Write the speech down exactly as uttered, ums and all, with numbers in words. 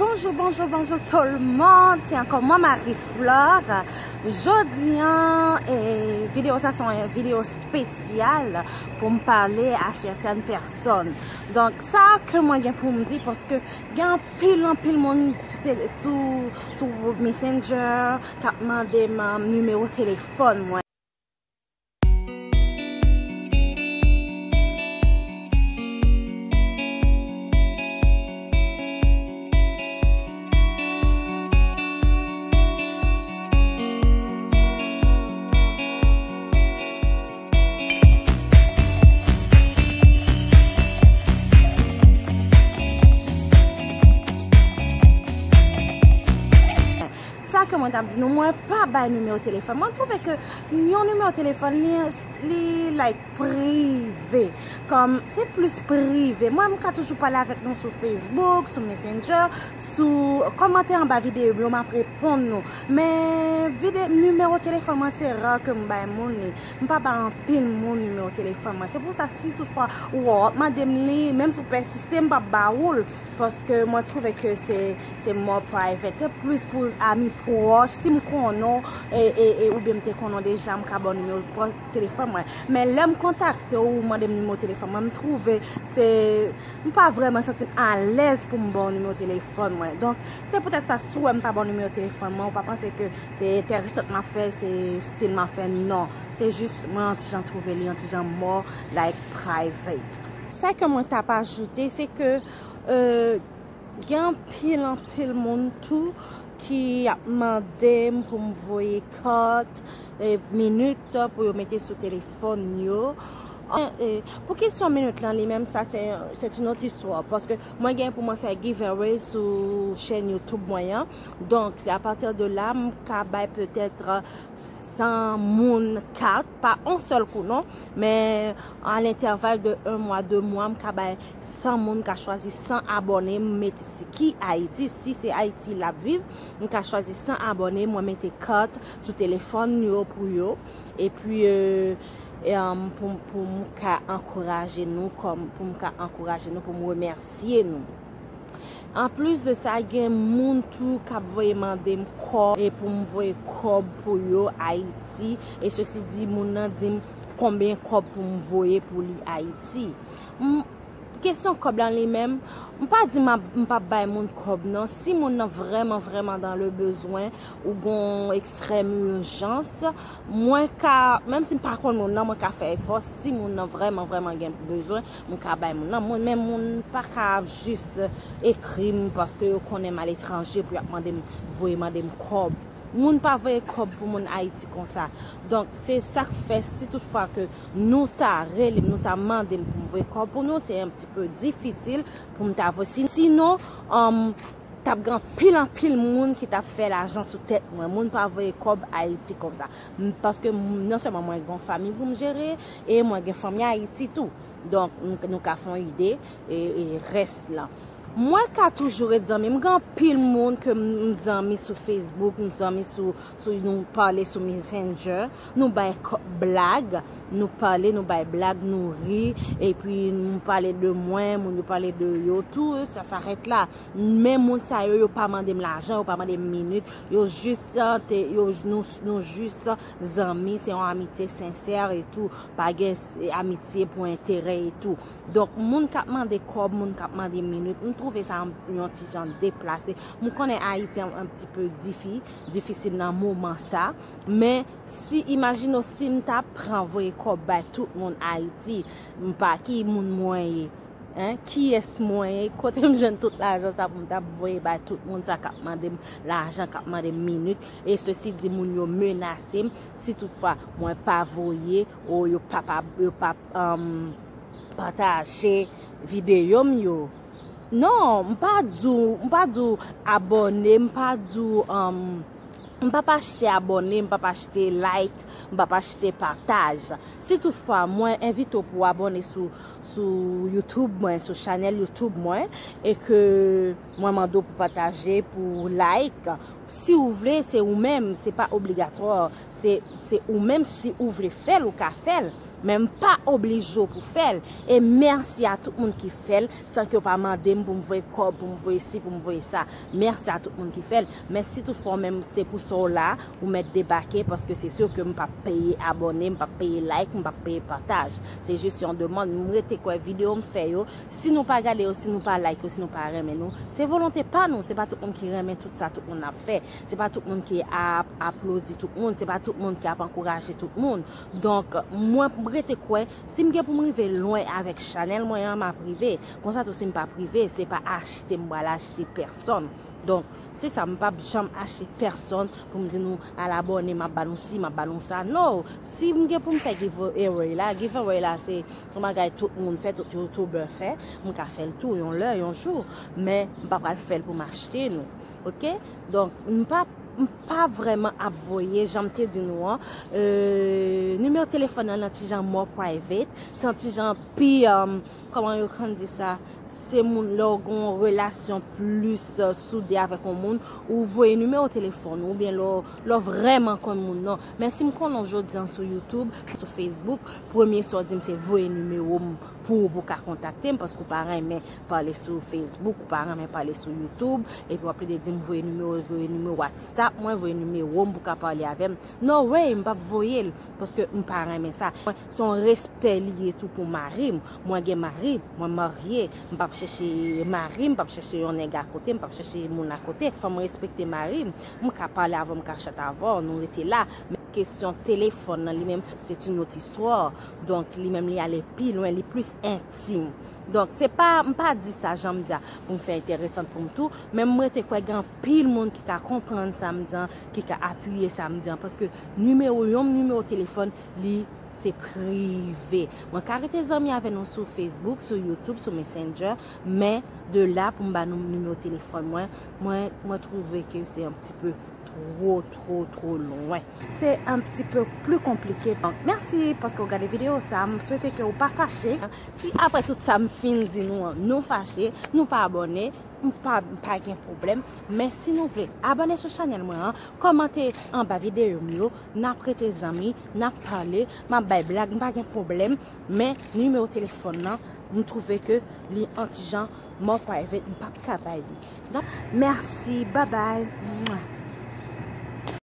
Bonjou, bonjou, bonjou tout le monde. Se ankò mwen, Marie Flore. Jodi an, eh, videyo sa se yon videyo espesyal pou m pale a sètèn pèsòn. Donk, sa ke mwen gen pou m di, paske gen anpil, anpil moun sou tele, sou, sou Messenger k ap mande m, um, nimewo telefòn mwen. Sa ke mwen t ap di nou, mwen pa bay nimewo telefòn. Mwen twouve ke yon nimewo telefòn, li, li, like, prive. Kòm, se plis prive. Mwen, m ka toujou pale avèk nou sou Facebook, sou Messenger, sou kòmantè anba videyo m yo, m ap reponn nou. Men, vide-, nimewo telefòn mwen, se ra ke m bay moun li. M pa bay anpil moun nimewo telefòn mwen. Se pou sa, si toutfwa ou ap mande m li, menm si w pèsiste, m p ap ba ou l. Paske mwen twouve ke se, se more private. Se plis pou ami pwòch. Si m konnen w, e, e, e, oubyen m te konnen w deja, m ka ba w nimewo pwò-, telefòn mwen. Men lè m kontakte w, ou mande m nimewo telefòn mwen, m twouve se, m pa vrèman santi m alèz pou m ba w nimewo telefòn mwen. Donk, se poutèt sa, si w wè m pa ba w nimewo telefòn mwen, ou pa panse ke se enteresan m ap fè, se estil m ap fè, non. Se jis, mwen yon ti jan twouve li, yon ti jan more, like, private. Sa ke mwen t ap ajoute, se ke, euh, gen anpil, anpil moun tou ki ap mande m pou m voye kat, e, minit pou yo mete sou telefòn yo. E, e, pou kesyon minit lan li menm, sa se, se yon lòt istwa. Paske mwen gen pou mwen fè giveaway sou chèn YouTube mwen an. Donk, se apati de la, m ka bay petèt san moun kat, pa yon sèl kou non, men a lentèval de yon mwa, de mwa, m ka bay san moun, m ka chwazi san abòne, m mete si ki Ayiti, si se Ayiti l ap viv, m ka chwazi san abòne, mwen mete kat sou telefòn yo pou yo, epi, e, e, um, pou, pou m ka ankouraje nou, kòm, pou m ka ankouraje nou, pou m remèsye nou. Anplis de sa, gen moun tou k ap voye mande m kòb, e pou m voye kòb pou yo Ayiti, e sesi di moun nan di m konbyen kòb pou m voye pou li Ayiti. M, kesyon kòb la li menm, m pa di m ap, m p ap bay moun kòb non. Si moun nan vrèman, vrèman dans le besoin, ou gon ekstrèm ijans, mwen ka, menm si m pa konn moun nan, mwen ka fè efò. Si moun nan vrèman, vrèman gen bezwen, m ka bay moun nan. Mwen, men moun pa ka ap jis ekri m paske yo konnen m aletranje pou y ap mande m, voye mande m kòb. Moun pa voye kòb pou moun Ayiti konsa. Donk, se sa k fè, si toutfwa ke nou ta rele m, nou ta mande m pou m voye kòb pou nou, se yon ti pe difisil pou m ta voye. Si, sinon, um, t ap gen anpil, anpil moun ki t ap fè lajan sou tèt mwen. Moun pa voye kòb Ayiti konsa. M, paske m, non sèlman mwen gen yon fanmi pou m jere, e mwen gen fanmi Ayiti tou. Donk, nou, nou ka fè yon ide, e, e rès lan. Mwen ka toujou ret zanmi. M gen anpil moun ke m, m zanmi sou Facebook, m zanmi sou, sou, nou pale sou Messenger, nou bay kò-, blag, nou pale, nou bay blag, nou ri, epi nou pale de mwen, moun yo pale de yo, tou sa, sa rèt la. Men moun sa yo, yo pa mande m lajan, yo pa mande m minit, yo jis, ah, te, yo, nou, nou jis zanmi, se yon amitye sensè e tou, pa gen s-, amitye pou enterè e tou. Donk, moun k ap mande kòb, moun k ap mande minit, m twouve sa yon ti jan deplase. M konnen Ayiti yon, yon ti pe difi-, difisil nan moman sa, men si, imajine w si m ta pran voye kòb bay tout moun Ayiti, m pa ki moun mwen ye? Hein? Kiyès mwen ye? Kote m jwenn tout lajan sa pou m ta voye bay tout moun sa k ap mande m lajan, k ap mande m minit? E sesi di moun yo menase m, si toutfwa mwen pa voye, o yo pa, pa, yo pa, um, pataje videyo m yo. Non, m pa di w, m pa di w abòne, m pa di w, um, m p ap achte abòne, m p ap achte like, m p ap achte pataj. Si toutfwa mwen envite w pou w abòne sou, sou YouTube mwen, sou chanèl YouTube mwen, e ke mwen mande w pou pataje, pou like, si w vle, se ou menm, se pa obligatwa, se, se ou menm, si ou vle fè l, ou ka fè l. Men m pa oblije w pou fè l. E mèsi a tout moun ki fè l san ke w pa mande m pou m voye kòb, pou m voye si, pou m voye sa. Mèsi a tout moun ki fè l. Men si toutfwa w menm se pou sa w la, ou mèt debake, paske se si ke m p ap peye abòne, m p ap peye like, m p ap peye pataj. Se jis yon demann. M rete kwè videyo m fè yo, si nou pa gade yo, si nou pa like yo, si nou pa renmen nou, se volonte pa nou. Se pa tout moun ki renmen tout sa tout moun ap fè. Se pa tout moun ki ap aplodi tout moun. Se pa tout moun ki ap ankouraje tout moun. Donk, mwen rete kwè, si m gen pou m rive lwen avèk chanèl mwen an, m ap rive. Konsa tou, si m p ap rive, se pa achte m pral achte pèsonn. Donk, se sa, m p ap janm achte pèsonn pou m di nou al abòne, m ap ba nou si, m ap ba nou sa. No! Si m gen pou m fè giveaway la, giveaway la se, se yon bagay tout moun fè, tout youtubè fè, m ka fè l tou yon lè, yon jou. Men, m pa pral fè l pou m achte nou. Oke? Donk, m pa, m pa vrèman ap voye, jan m te di nou an. Euh, nimewo telefòn nan, nan ti jan more private. Se yon ti jan pi, euh, kòman yo konn di sa? Se moun lè w gen yon relasyon plis, euh, soude avèk yon moun, ou voye nimewo telefòn ou, oubyen lè w, lè w vrèman konn moun nan. Men si m konnen w jodi an sou YouTube, sou Facebook, premye sa w di m se voye nimewo m pou ou, pou w ka kontakte m, paske w pa renmen pale sou Facebook, ou pa renmen pale sou YouTube, epi w ap plede di m voye nimewo, voye nimewo WhatsApp mwen, voye nimewo m pou w ka pale avè m. No way, m p ap voye l, paske m pa renmen sa. Mwen, se yon respè li ye tou pou mari m. Mwen gen mari, mwen marye, m p ap chèche mari, m p ap chèche yon nèg akote, m p ap chèche moun akote. Fò m respekte mari m. M ka pale avè w, m ka chat avè w, nou rete la. Men kesyon telefòn nan li menm, se yon lòt istwa. Donk, li menm li ale pi lwen, li plis entim. Donk, se pa, m pa di sa jan m di a pou m fè enteresan pou m tou, men m rete kwè gen anpil moun ki ka konprann sa m di an, ki ka apiye sa m di an, paske nimewo yon, nimewo telefòn, li se prive. Mwen ka rete zanmi avè nou sou Facebook, sou YouTube, sou Messenger, men de la pou m ba nou nimewo telefòn mwen, mwen, mwen twouve ke se yon ti pe two, two, two lwen. Se yon ti pe pli konplike. Donk, mèsi paske w gade videyo sa. M swete ke w pa fache. Si apre tout sa m fin di nou an, nou fache, nou pa abòne, m pa, m pa gen pwoblèm. Men si nou vle abòne sou chanèl mwen an, kòmante anba videyo m yo, n ap rete zanmi, n ap pale, m ap bay blag, m pa gen pwoblèm. Men nimewo telefòn nan, m twouve ke li yon ti jan more private, m p ap ka bay li. Donk, mèsi, babay.